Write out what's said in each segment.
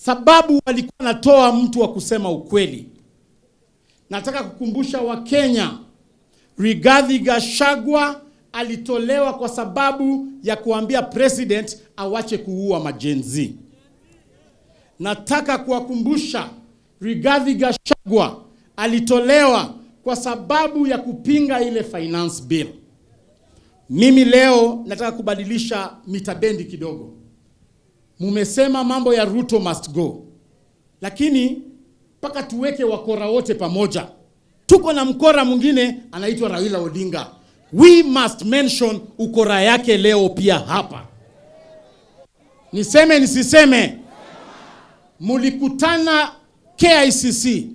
Sababu walikuwa wanatoa mtu wa kusema ukweli. Nataka kukumbusha Wakenya, Rigathi Gachagua alitolewa kwa sababu ya kuambia president awache kuua ma-Gen Z. Nataka kuwakumbusha, Rigathi Gachagua alitolewa kwa sababu ya kupinga ile Finance Bill. Mimi leo nataka kubadilisha mitabendi kidogo. Mumesema mambo ya Ruto must go, lakini mpaka tuweke wakora wote pamoja. Tuko na mkora mwingine anaitwa Raila Odinga. We must mention ukora yake leo pia hapa. Niseme nisiseme? Mulikutana KICC,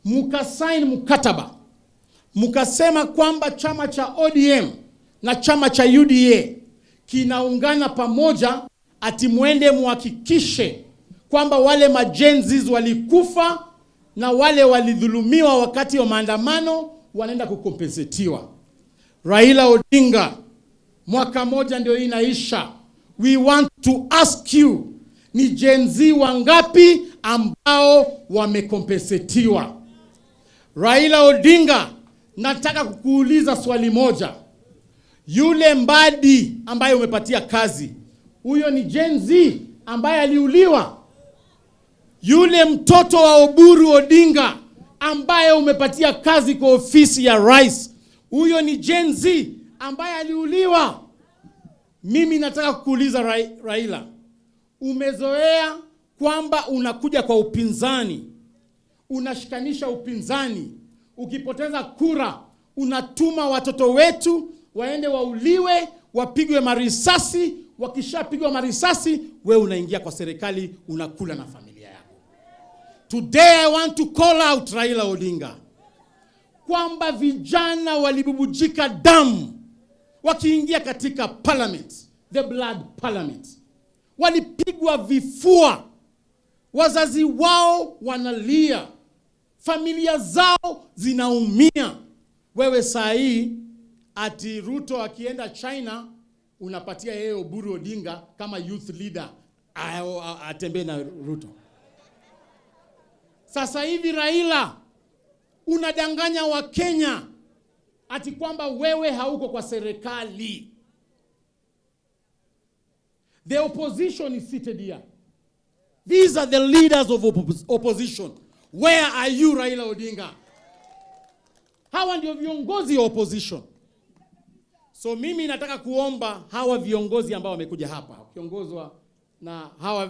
mukasaini mkataba, mukasema kwamba chama cha ODM na chama cha UDA kinaungana pamoja, ati mwende muhakikishe kwamba wale ma-Gen Zs walikufa na wale walidhulumiwa wakati wa maandamano wanaenda kukompensetiwa. Raila Odinga, mwaka moja ndio inaisha. We want to ask you, ni Gen Z wangapi ambao wamekompensetiwa? Raila Odinga, nataka kukuuliza swali moja. Yule Mbadi ambaye umepatia kazi, huyo ni Gen Z ambaye aliuliwa? Yule mtoto wa Oburu Odinga ambaye umepatia kazi kwa ofisi ya rais, huyo ni Gen Z ambaye aliuliwa? Mimi nataka kukuuliza Raila, umezoea kwamba unakuja kwa upinzani, unashikanisha upinzani, ukipoteza kura unatuma watoto wetu waende wauliwe, wapigwe marisasi. Wakishapigwa marisasi, we unaingia kwa serikali, unakula na familia yako. Today I want to call out Raila Odinga kwamba vijana walibubujika damu wakiingia katika parliament, the blood parliament, walipigwa vifua, wazazi wao wanalia, familia zao zinaumia. Wewe saa hii ati Ruto akienda China unapatia yeye Oburu Odinga kama youth leader atembee na Ruto. Sasa hivi Raila, unadanganya Wakenya ati kwamba wewe hauko kwa serikali. The opposition is seated here. These are the leaders of opposition. Where are you, Raila Odinga? Hawa ndio viongozi wa opposition. So mimi nataka kuomba hawa viongozi ambao wamekuja hapa wakiongozwa na hawa